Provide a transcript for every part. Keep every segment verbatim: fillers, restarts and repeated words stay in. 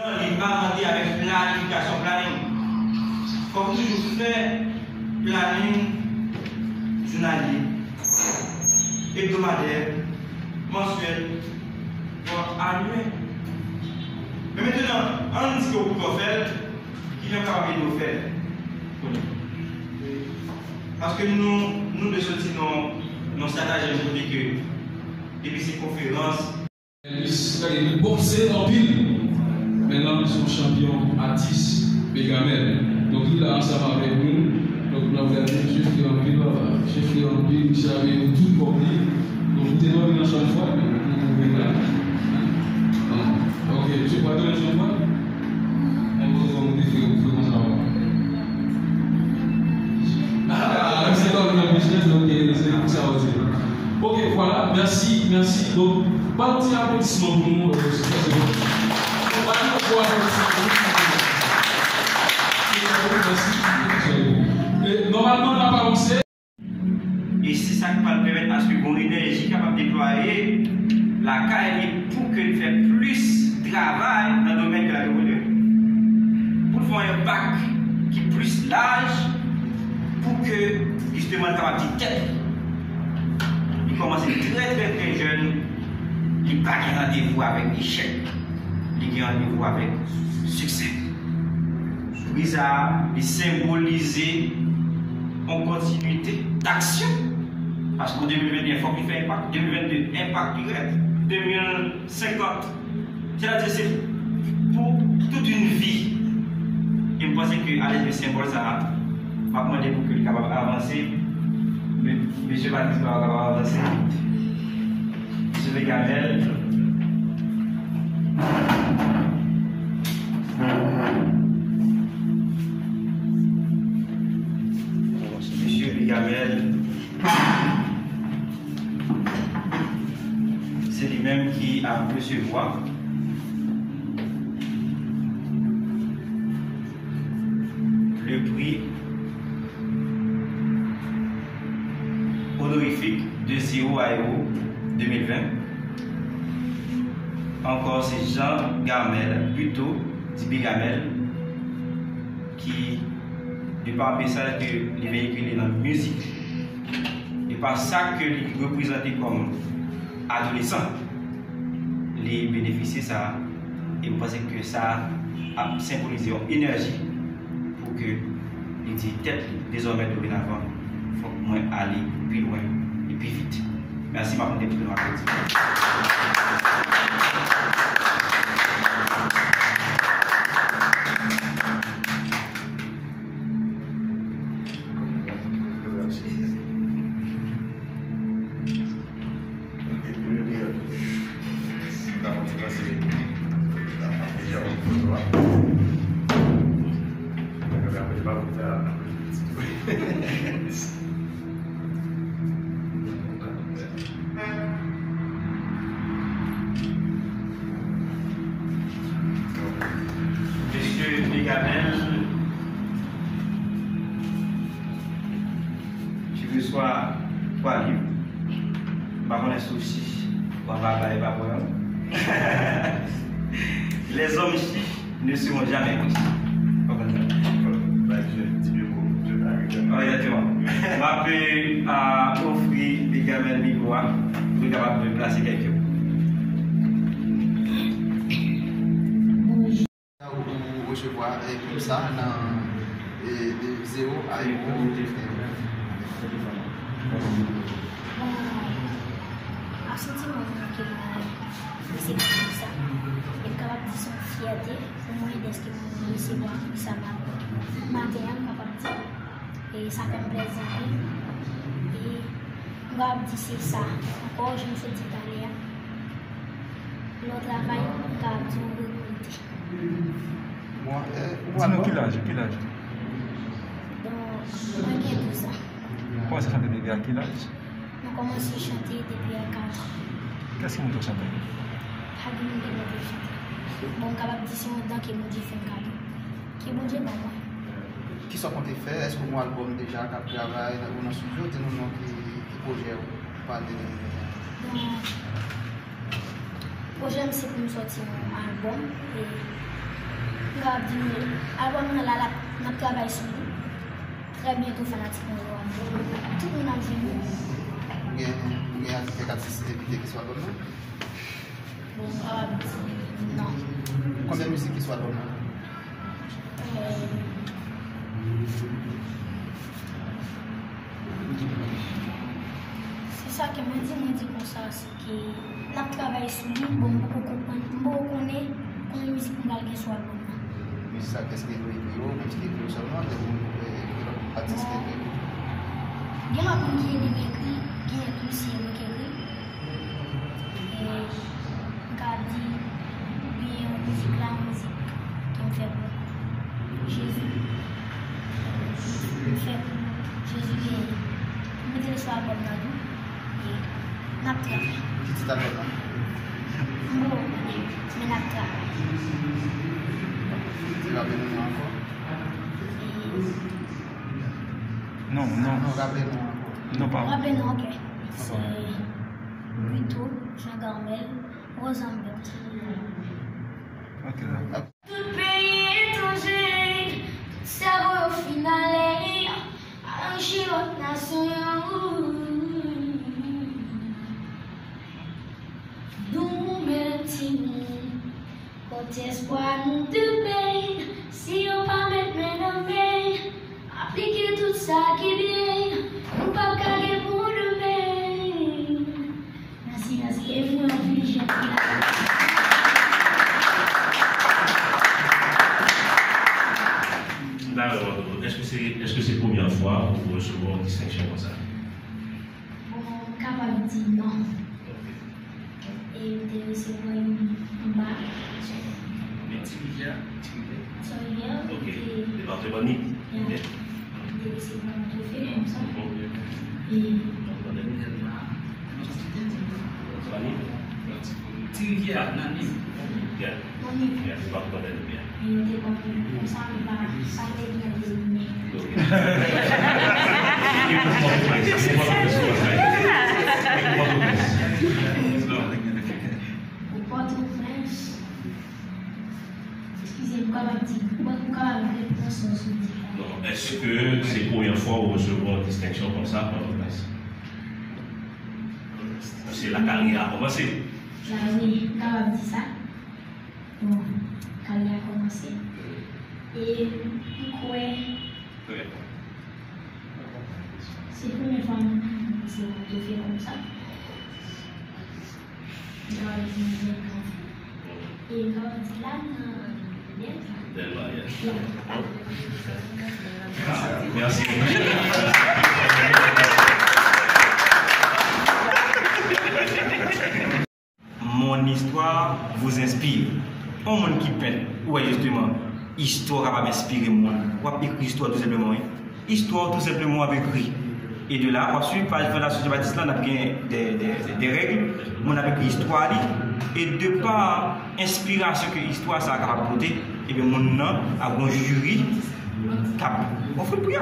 Li pa mande avèk planifikasyon, planning. Fòk ou toujou fè planning jounalye, ebdomadè, mansyèl, bon, annuè. Men mentnan, ann di ke ou poko fè l, kijan m kapab ede w fè l? Paske nou, nou dwe soti nan, nan stratejim kote ke depi se konferans, Elvis, li bòkse anpil. Men l se yon chanpyon atis, Megamel. Donk, li la ansanm avèk nou. Donk, n ap gade, misye fre anpil, papa. Misye fre anpil, misye abiye pou tout kòb li. Donk, ou te dòmi nan chanm fwad, ou, ou vin la. Bon, ok, misye pa dòmi nan chanm fwad? Mwen, mwen, mwen, mwen te fre, fre konsa, papa. Ah, misye dòmi nan piscine, donk, se pou sa, ou di. Ok, vwala, mèsi, mèsi. Donk, ban yon ti aplodisman pou nou, euh, silvouplè. Ban nou yon gwo aplodisman pou nou, silvouplè. Mèsi. E, nòmalman, n ap avanse. E se sa k pral pèmèt aske yon enèji kapab deplwaye lakay li pou ke l fè plis travay nan domèn ke l ap evolye. Pou l fè yon enpak ki plis laj, pou ke, jisteman, l kapab di tèt li. Li kòmanse trè, trè, trè jèn. Li pa gen randevou avèk echèk. Li gen randevou avèk siksè. Pri sa a, li senbolize yon kontinite daksyon. Paske de mil venteyen, fòk li fè enpak. De mil vennde, enpak dirèk. De mil senkant, sètadi se pou tout yon vi. E m panse ke alèz de senbòl sa a, m ap mande pou ke li kapab avanse. Men, mesye Patrice Barreau kapab avanse. Mesye Megamel. Mesye Megamel. Se li menm ki ap resevwa le prix honorifique de zéro à héros deux mille vingt. Ankò, se Jean Gamel, pito di Bigamel, ki, de pa mesaj ke li veyikile nan mizik, de pa sa ke li reprezante kòm adolesan, li benefisye sa, e m panse ke sa ap senbolize yon enèji pou ke li di tèt li, dezòmè, dorenavan, fòk mwen ale pi lwen e pi vit. Mèsi, m ap mande pou nou aplodi. Mesye Bigamel, tu reçois trois livres. M pa konnen si w chich, w ap bay pa pran. Les hommes chiches ne seront jamais riches. Konprann sa? Egzakteman. M ap, euh, ofri Bigamel mikwo a pou l kapab plase kèk yo. Ou, ou resevwa, eh, prim sa nan, eh, de zéro à héros. Bon, a santiman mwen ke mwen resevwa prim sa, e m kapab di se yon fyète pou mwen dèske mwen resevwa prim sa maten an, m kapab di, e sa fè m plèzi anpil. E m kapab di se sa ankò, jan m sot di talè a, lè w travay, m kapab di w rekòlte. Bon, eh, ou... Di nou ki laj, ki laj? Bon, mwen gen douz an. Ou kòmanse chante depi a ki laj? Mwen kòmanse chante depi a kat an. Kiyès ki montre w chante? Pa gen moun ki montre m chante. Bon, m kapab di se yon don ke Bondye fè m kado. Ke Bondye ban mwen. Kisa w konte fè? Èske w gen yon albòm deja k ap travay ou nan estidyo? Di nou non, ki, ki pwojè w, pale de... Bon, pwojè m se pou m sòti yon albòm, e M ka di nou, albòm nan la, la, n ap travay sou li. Trè byento, fanatik mwen yo ap jwenn li. Tout moun ap jwenn li. Ou gen, ou gen kèk atis envite ki sou albòm nan? Bon, m kapab di non. Konbyen mizik ki sou albòm nan? Euh, se sa ke mwen di, mwen di konsa, se ke n ap travay sou li. Bon, m poko konprann, m poko konnen konbyen mizik m pral gen sou albòm nan. Mizik sa, èske nou ekri yo, nou ki ekri yo sèlman, oubyen nou, eh, gen lòt atis ki ekri yo? Gen lòt moun ki ede m ekri, gen tou se mwen ki ekri. E m ka di, gen yon mizik la, yon mizik ke m fè pou Jezi. M fè pou Jezi genyen. M mete l sou albòm nan tou. E n ap travay. Ki tit albòm nan? M poko konnen, men n ap travay. Raple nou ankò. E Non, non. Non, raple non ankò. Non, pa. Raple non, ok. Se Brito, Jean Carmel, Rosamond. Ok, la. Tout peyi etranje, tout sèvo yo fin ale, al chèche lòt nasyon yo. Nou menm timoun, kote espwa nou demen, si yo pa met men nan men, aplike tout sa ki byen, nou p ap ka gen pou demen. Mèsi, mèsi. E mwen anpil jèn ki la. Dakò, èske se, èske se premyè fwa ou resevwa yon distenksyon konsa? Bon, m kapab di non. Ok. E m te resevwa youn anba. Men Ti Rivyè, Ti Rivyè. Ti Rivyè, ok. Depatman Nip. Ya. Ok. M te resevwa yon twofe konsa. Mhm. E Ti Rivyè nan Nip. Ya. Nan Nip. Ya, se pa pou kontan Nip ya. E yo te kontan Nip konsa, men pa, pa te gen de limyè. Ok. E pou Pòtoprens, e pou Pòtoprens, e pou Pòtoprens. Pou Pòtoprens. Eskize m, ou kapab di, ou kapab repran sa w sot di la? Non, èske se premyè fwa ou resevwa yon distenksyon konsa, Pòtoprens? Se la karyè a kòmanse. La, wi, m kapab di sa. Bon, karyè a kòmanse. E m kwè se premyè fwa m, m, m, se yon twofe konsa. M kapab di m byen kontan. E m kapab di la nan Bèl maryaj. Mèsi. Mon histoire vous inspire. Yon moun ki pent, ou wè jisteman, istwa w kapab enspire moun. W ap ekri istwa w tou senpleman, wi. Istwa w tou senpleman w ap ekri. E de la, w ap swiv paj Fondasyon Jean Baptiste la, n ap gen de, de, de, de règ. Moun ap ekri istwa li. E de pa enspirasyon ke istwa sa a kapab pote, ebyen, moun nan ap gen yon jiri k ap ofri l pou yo.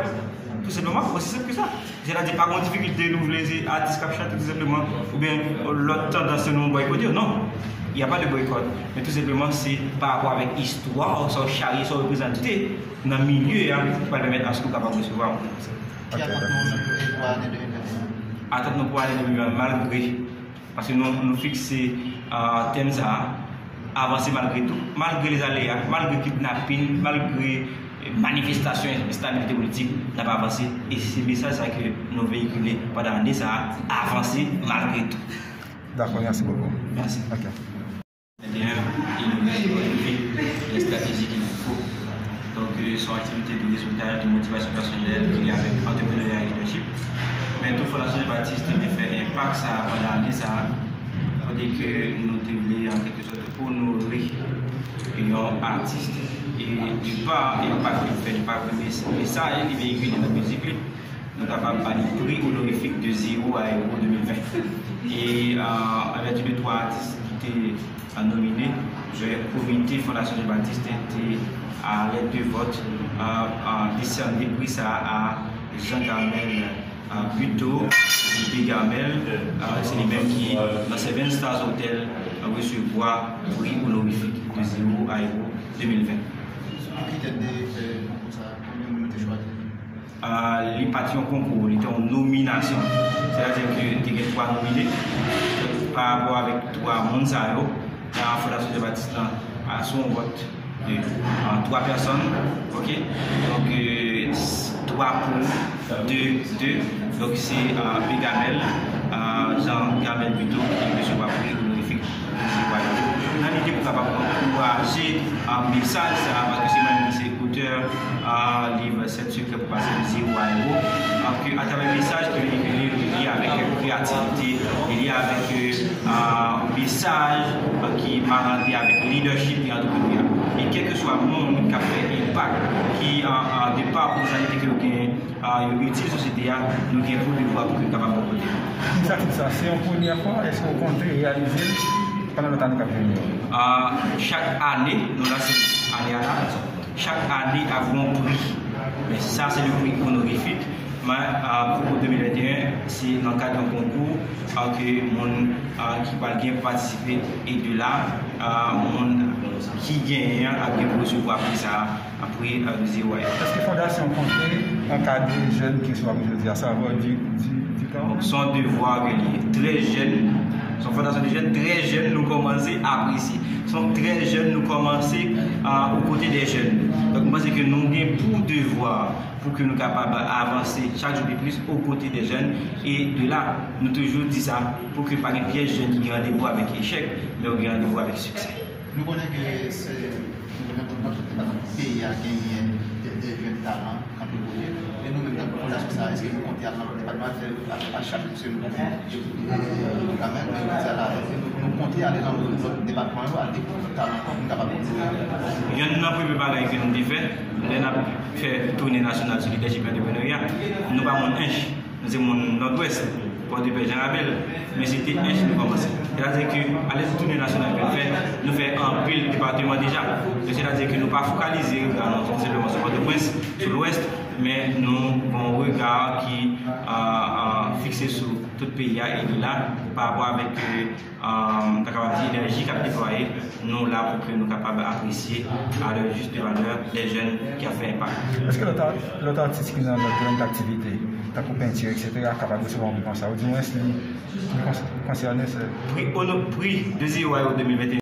Tou senpleman, osi senp ke sa. Sètadi, pa gen yon difikilte, nou vle se atis k ap chante, tou senpleman, oubyen lòt tandans ke nou bòykote yo. Non, y a pas de boycott. Men tou senpleman, se pa rapò avèk istwa w, sa w charye, sa w reprezante nan milye a, ki pral pèmèt aske w kapab resevwa yon konsa. Ki atant nou pou ane de mil venteyen? Atant nou pou ane de mil venteyen, malgre Paske nou, nou fikse, ah, tèm sa a, avanse malgre tou, malgre lèzaleya, malgre kidnapin, malgre, eh, manifestasyon, enstabilite politik, n ap avanse. E se mesaj sa ke nou veyikile pandan ane sa a, avanse malgre tou. Dakò, mèsi bokou. Mèsi. Ok. Vingt et un, et nous réalisons une vie, les stratégies qu'il nous faut. Donc, euh, son activité de réseautage, de motivation personnelle, qui est avec entrepreneuriat et leadership. Men tou Fondasyon Jean Baptiste te fè enpak sa a pandan ane sa a, kote ke nou te vle, an kèlke sòt, onore yon atis, e de pa enpak li fè, de pa mesaj li veyikile nan mizik li, nou kapab ba li pri onorifik de zéro à héros deux mille vingt. E, euh, an vèti de twa atis ki te, euh, nomine, komite Fondasyon Jean Baptiste te, à l'aide de vote, euh, euh, desène pri sa a Jean Carmel, euh, Buteau, J P Carmel, euh, se li menm ki nan Seven Stars Hotel, euh, resevwa pri onorifik de zéro à héros deux mille vingt. Ki kritè de fè konkou sa? Konbyen moun nou te chwazi? Ah, li pa t yon konkou, li te yon nominasyon. Sètadi ke te gen twa nomine. Donk, pa rapò avèk twa moun sa yo, ah, Fondasyon Jean Baptiste lan, ah, se yon vòt de, ah, twa pèsòn, ok? Donk, euh, s- twa pou de, de. Donk, se, ah, P. Gamel, ah, Jean Gamel pito, ki resevwa pri onorifik. Nan lide pou kapab ankouraje, ah, mesaj sa a, paske se mwen menm ki se otè, ah, liv Sèt Sekrè pou pase de zewo a ewo. Donk, atravè mesaj ki veyikile, li lye avèk kreyativite, li lye avèk, ah, mesaj, ah, ki marande avèk leadership e antreprenè. E kèlkeswa moun k ap fè enpak, ki, ah, ah, de pa oportinite ke yo genyen, ah, yo itil sosyete a, nou gen pou devwa pou ke nou kapab bò kote. Inisyativ sa, se yon premyè fwa, èske w konte reyalize l pandan lòt ane k ap vini yo? Ah, chak ane, nou lanse ane a la, chak ane ap gen yon pri. Men sa, se le pri onorifik. Men, ah, pou de mil venteyen, se nan kad yon konkou, ah, ke moun, ah, ki pral gen pou patisipe, e de la, ah, moun ki genyen an ap gen pou resevwa pri sa a. Apre, euh, de zewo a ewo. Èske fondasyon konte ankadre jèn ki sou la jodi a, sa vle di, di, di tan? Donk, se yon devwa ke li ye. Trè jèn, se yon fondasyon de jèn, trè jèn nou kòmanse apresye. Se yon trè jèn nou kòmanse, euh, aux côtés des jeunes. Donk, mwen panse ke nou gen pou devwa pou ke nou kapab avanse chak jou pi plis aux côtés des jeunes. E de la, nou toujou di sa, pou ke pa gen pyès jèn ki gen randevou avèk echèk, men yo gen randevou avèk siksè. Nou konnen ke se, nou konnen nan tout depatman peyi a genyen de, de jèn talan anpil kote. E nou menm, tankou fondasyon sa a, èske nou konte al nan lòt depatman, al, al, al chache, paske nou konnen, e, e, e, kanmenm, men nou di sa la, èske nou, nou konte ale nan lòt depatman yo, al dekouvri lòt talan ankò pou nou kapab kontinye? Yonn nan premye bagay ke nou te fè, lè n ap fè toune nasyonal sou lidèchip e antreprenerya, nou pa moun Ench. Nou se moun Nòdwès, Pòdepè, Jan Rabèl, men se te Ench nou kòmanse. Sètadi ke, alèz toune nasyonal ke n fè, nou fè anpil depatman deja. Donk, sètadi ke nou pa fokalize rega nou senpleman sou Pòtoprens, sou Lwès, men nou gen yon rega ki, euh, euh, fikse sou tout peyi a, e de la, pa rapò avèk, euh, euh, ta kapab di, enèji k ap deplwaye, nou la pou ke nou kapab apresye à leur juste valeur des jeunes ki ap fè enpak. Èske lòt a-, lòt atis ki nan lòt domèn daktivite, tankou penti, etsetera, kapab resevwa yon pri konsa? Ou di mwens li, li kons-, konsène se... Pri ono-, pri de zewo a ewo de mil venteyen.